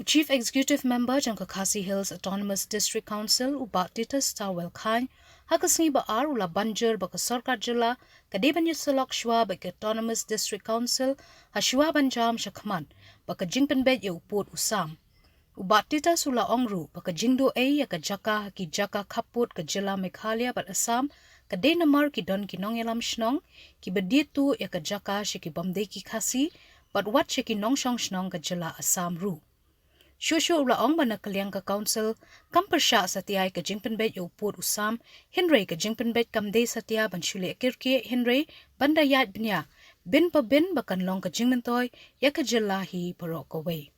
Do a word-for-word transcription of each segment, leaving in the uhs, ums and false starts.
Chief Executive Member jong ka Khasi Hills Autonomous District Council, u Bah Titus Tawel Chyne, ha ka sngi ba ar u la ban jur ba ka sorkar jylla ka dei ban ïasyllok shuwa bad ka Autonomous District Council ha shuwa ban jam sha khmat ba ka jingpynbeit ïa u pud u sam. U Bah Titus u la ong ruh ba ka jingduh ei ïa ka jaka ha ki jaka khappud ka jylla Meghalaya bad Assam ka dei namar ki don ki nongïalam shnong kiba die tuh ïa ka jaka sha ki bym dei ki Khasi bad wat sha ki nongshong shnong ka jylla Assam ruh. Shuh shuh u la ong ba na ka liang ka Council kam pyrshah satia ïa ka jingpynbeit ïa u pud u sam, hynrei ka jingpynbeit kam dei satia ban shu leh kyrkieh hynrei ban da ïaid bniah, bynta ba kan long ka jingmyntoi ïa ka jylla hi baroh kawei.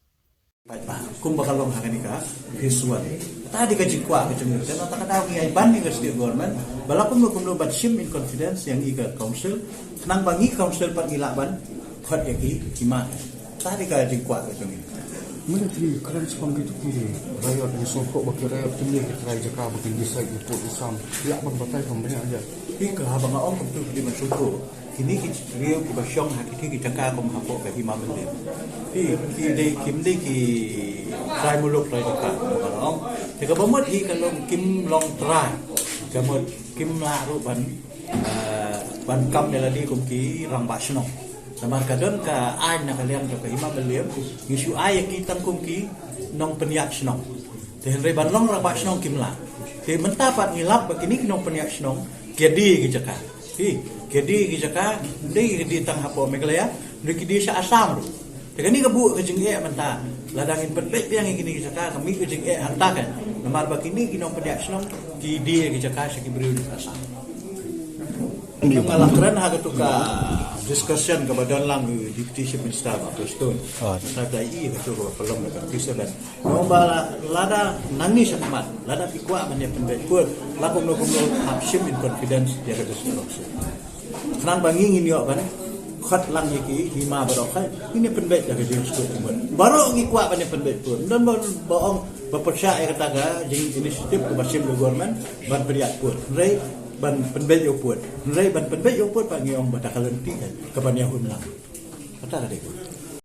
Kumba ka long ha kane ka phase one. Ta dei ka jingkwah ka jong ngi. Te na kata ka daw ngi ai ban ïa ka state government ba la kumno kumno ban shim in confidence ïa ngi ka Council, khnang ba ngi Council pat ngi lah ban khot ïa ki hima. Ta dei ka jingkwah ka jong ngi. Mynta ki kren sha ki tu ki raiot, ngi sngewthuh ba ki raiot ki mih ki trai jaka ba kin decide ïa u pud u sam. Ïa ban batai kam bniah ïa. Phi, ka haba nga ong kumtu ki dei ban sngewthuh. Kine ki briew kiba shong ha kine ki jaka kum hapoh ka Hima Mylliem, phi, ki dei, kim dei ki trai muluk trai jaka, kumba nga ong. Te kaba mut hi ka long, kim long trai. Ka mut kim lah ruh ban, ah, ban kam ïa lade kum ki rangbah shnong. Namar ka don ka aiñ na ka liang jong ka Hima Mylliem, ngi shu ai ïa ki tang kum ki nongpynïap shnong. Te hynrei ban long rangbah shnong kim lah. Te mynta pat ngi lap ba kine ki nongpynïap shnong ki die ki jaka. Phi, ki die ki jaka, ym dei ki die tang hapoh Meghalaya, ym dei ki die sha Assam ruh. Te kane ka buh ka jingeh mynta, lada ngin pynbeit biang ïa kine ki jaka, ka mih ka jingeh hangta kan. Namar ba kine ki nongpynïap shnong ki die ki jaka sha ki briew na Assam. Nga la kren ha katu ka discussion kaba don lang u Deputy Chief Minister Bah Prestone. Sa ka i katu kaba pynlong da ka Prestone. Nga ong ba la, lada nangne shakhmat, lada phi kwah ban ïa pynbeit pud, la kumno kumno hap shim in confidence ïa ka District Council. Khnang ba ngi ngin ïoh ban khot lang ïa ki hima baroh, ngin ïa pynbeit da ka jingsngewthuh jingmut. Baroh ngi kwah ban ïa pynbeit pud. Ym don ba, ba ong ba pyrshah ïa kata ka jing initiative kaba shim da government ban pynïap pud. Hynrei ban pynbeit ïa u pud. Hynrei ban pynbeit ïa u pud pat ngi ong ba da ka lynti kan, kaban ïa hun lang. Kata ka dei.